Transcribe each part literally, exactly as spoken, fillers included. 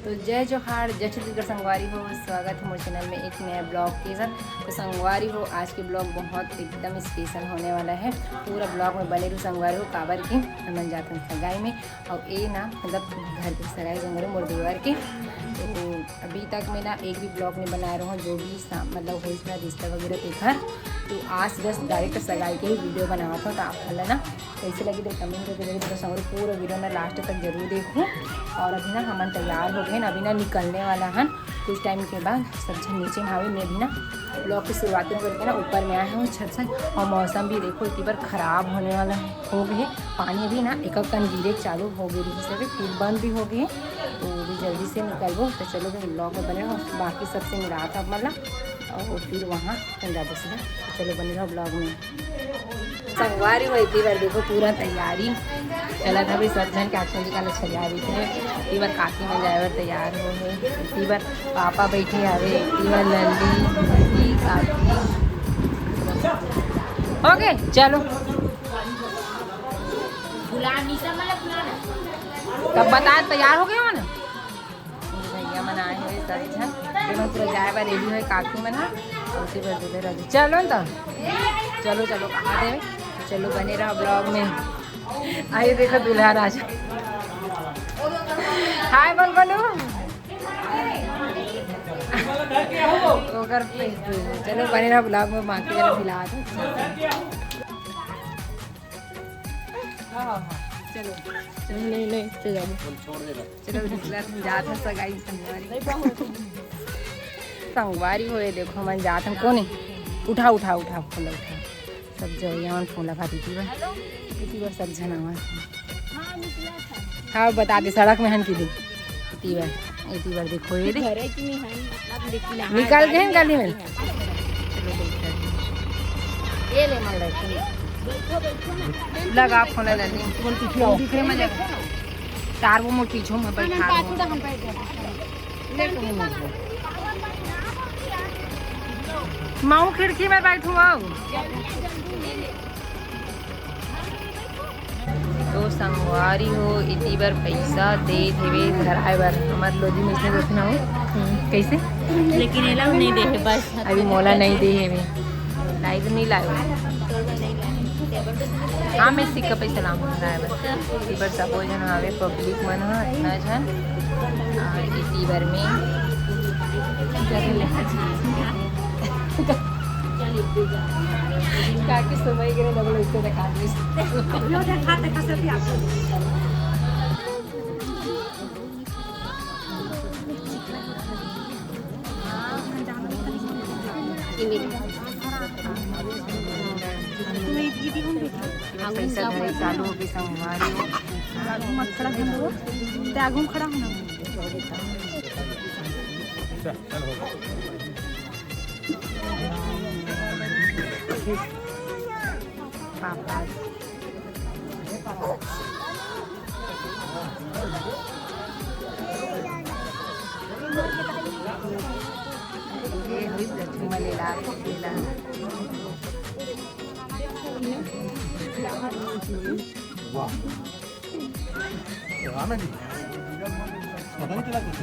तो जय जोहार, जय छत्तीसगढ़ संगवारी हो, स्वागत है मोर चैनल में एक नया ब्लॉग के साथ। तो संगवारी हो, आज के ब्लॉग बहुत एकदम स्पेशल होने वाला है। पूरा ब्लॉग में बने रहू संगवारी हो, काबर के हमन जाथन सगाई में। और ये ना, मतलब, घर के सगाई संगवारी मोर देवर के। तो अभी तक मैं ना एक भी ब्लॉग नहीं बना रहा हूँ, जो भी सा-, मतलब, होइस ना रिश्ता वगैरह तेखर। तो आज बस डायरेक्ट सगाई के ही वीडियो बनावत हूँ, तो आप मन ला ना कैसे लगी तो कमेंट करके जरूर बताओ संगवारी। पूरा वीडियो में लास्ट तक जरूर देखो। और अभी ना हमन तैयार हो गए ना, अभी ना निकलने वाला हन कुछ टाइम के बाद। सब झन नीचे में हावे, मैं भी ना ब्लॉग की शुरुआत में करके ना ऊपर में आए हूँ छत से। और मौसम भी देखो इतनी बार खराब होने वाला है, हो गए। पानी अभी ना एक कन गिरे चालू हो गई रही, सब फिर बंद भी हो गए। तो अभी जल्दी से निकलबो। तो चलो भाई, ब्लॉग में बने रहो, बाकी सबसे मिलात हूँ मतलब। और फिर वहाँ अपन जाबो सीधा। तो चलो बने रहो ब्लॉग में। संगवारी हो, इतनी बार देखो पूरा तैयारी चलत हवे, सब झन के आजकल निकाल छलिया रही थे। इतनी बार काकी मन जाए बर तैयार हो गए, इतनी बार पापा बैठे हवे, इतनी बार लल्ली, दीदी, काकी। ओके, चलो। तब बता, तैयार हो गए हो ना? भैया मन आए हुए सब झन, जेमन पूरा जाए बर रेडी हुए काकी मन ह, और उसी पर दूल्हे राजा। चलो न त, चलो, चलो, कहा देवे, चलो बने रहो ब्लॉग में। आइए देखो दूल्हा राजा, हाय बोल बोलू। ओकर पे, चलो बने रहो ब्लॉग में, बाकी वाला मिला दो। हाँ, हाँ, हाँ। चलो, चलो। नहीं, नहीं, चलो। चलो, निकलत हन, जात हन सगाई संगवारी। संगवारी हो, ये देखो, हमन जात हन। कोने? उठा, उठा, उठा, फोन उठा। सब जवइया मन फोन लगा दीदी बा। दीदी बा, सब झन आवा। हाँ, बता दे, सड़क में हन की दी। इतनी बार, इतनी बार देखो, ये दे। घरे की नहीं है, मतलब, लेकिन हाँ, निकल गए हैं गली में। चलो, बैठो। ये ले, मन बैठो। लगा फोन ले ले। कौन पीछे आओ? दिख रहे मजा। चार वो मोर पीछे में बैठा। माऊ खिड़की में बैठू आओ। तो संगवारी हो, इतनी बार पैसा दे देवे धराए बर, हमारे लोधी में इसने देखना हो। हम्म। कैसे? लेकिन एला नहीं दे है, बस। अभी मोला नहीं दे है, मैं लाइव नहीं लाइव। हाँ, मैं सिक्का पैसा लाऊँ धराए बर। इतनी बार सब जन आवे, पब्लिक मन ह इतना झन। और इतनी बार में काकी समय गिरे डबल इसको दिखा दे। पैसा धरे चालू हो गई संगवारी हो। आगू मत खड़ा होना, ते आगू में खड़ा होना। पापा। ये हुई लक्ष्मी मलेला, मलेला। वाह। पता नहीं चला कुछ।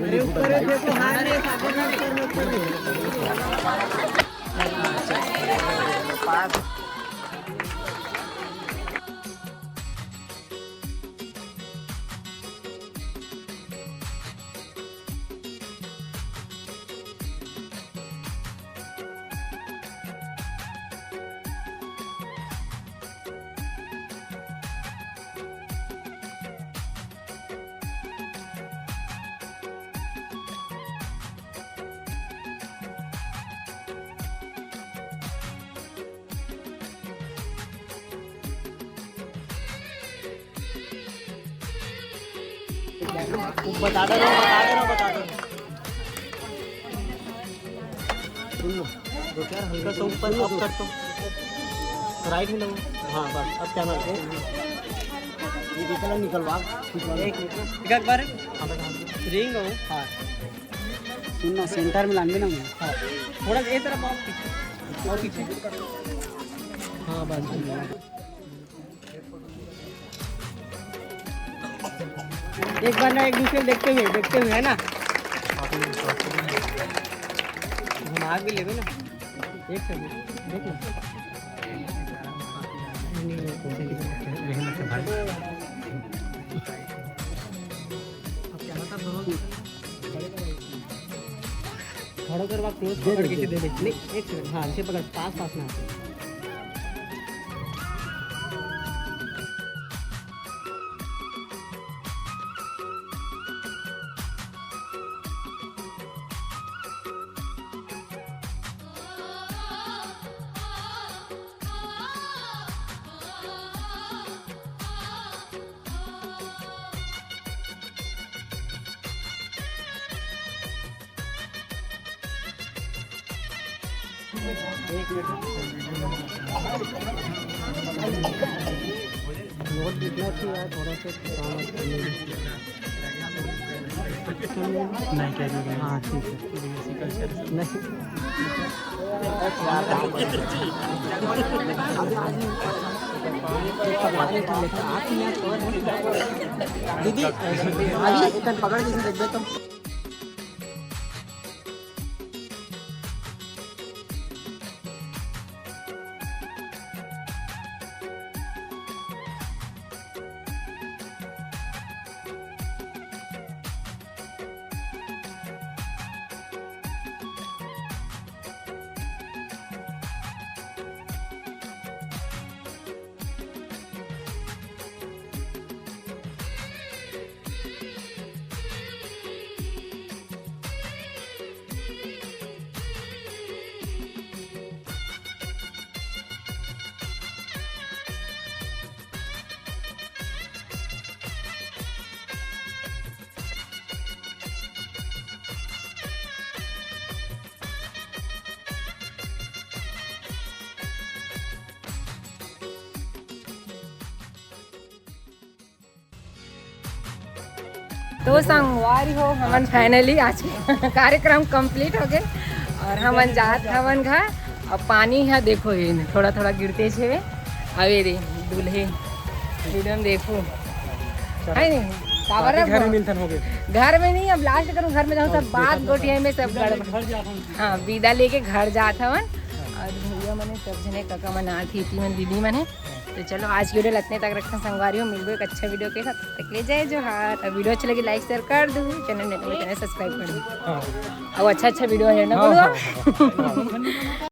अरे ऊपर है, देखो, हार है, सागर में ऊपर में, ऊपर में। बता दे रहा हूँ, बता दे रहा हूँ, बता दे रहा हूँ। सुन लो, दो चार हल्का सा ऊपर अप कर दो। राइट में लो। हाँ, बस, अब कैमरा पे। ये देखना निकलवा, निकलवा। एक मिनट, एक बार। रिंग हो। हाँ। सुन ना, सेंटर में लान देना मैं। हाँ। थोड़ा सा ये तरफ आओ, पीछे। और पीछे। हाँ, बस। एक बार ना, एक दूसरे को देखते हुए, देखते हुए, है ना? घुमा भी लेबे ना। एक सेकंड, देख ना। अब क्या था, दोनों खड़ो कर, वहाँ क्लोज पकड़ के सीधे देख। नहीं, एक सेकंड, हाँ, ऐसे पकड़, पास पास में आके। एक मिनट। नोट लिखना चाहिए यार, थोड़ा सा काम है। नहीं, क्या नहीं? हाँ, ठीक है। नहीं। दीदी, अभी एक पकड़ के देख दे तुम। तो संगवारी हो, हमन finally आज के कार्यक्रम complete हो गए और हमन जात हवन घर। अब पानी ह देखो, ये थोड़ा थोड़ा गिरते छे। अबे रे दूल्हे, वीडियो में देखो, है नहीं? काबर घर में मिलथन हो गए। घर में नहीं, अब लास्ट करूँ, घर में जाऊँ, सब बात गोठिया में सब गड़बड़। हाँ, विदा लेके घर जात हवन। और भैया मने सब जने, काका मन, आंटी मन, दीदी मन है। तो चलो, आज की वीडियो ल अतने तक रखथन संगवारी हो, मिलबो एक अच्छा वीडियो के साथ। तब तक ले जय जोहार। अब वीडियो अच्छी लगी, लाइक शेयर कर दू, चैनल में नए हो तो चैनल सब्सक्राइब कर दू। हाँ। अब अच्छा अच्छा वीडियो है ना, हाँ, बोलो। हाँ, हाँ, हाँ।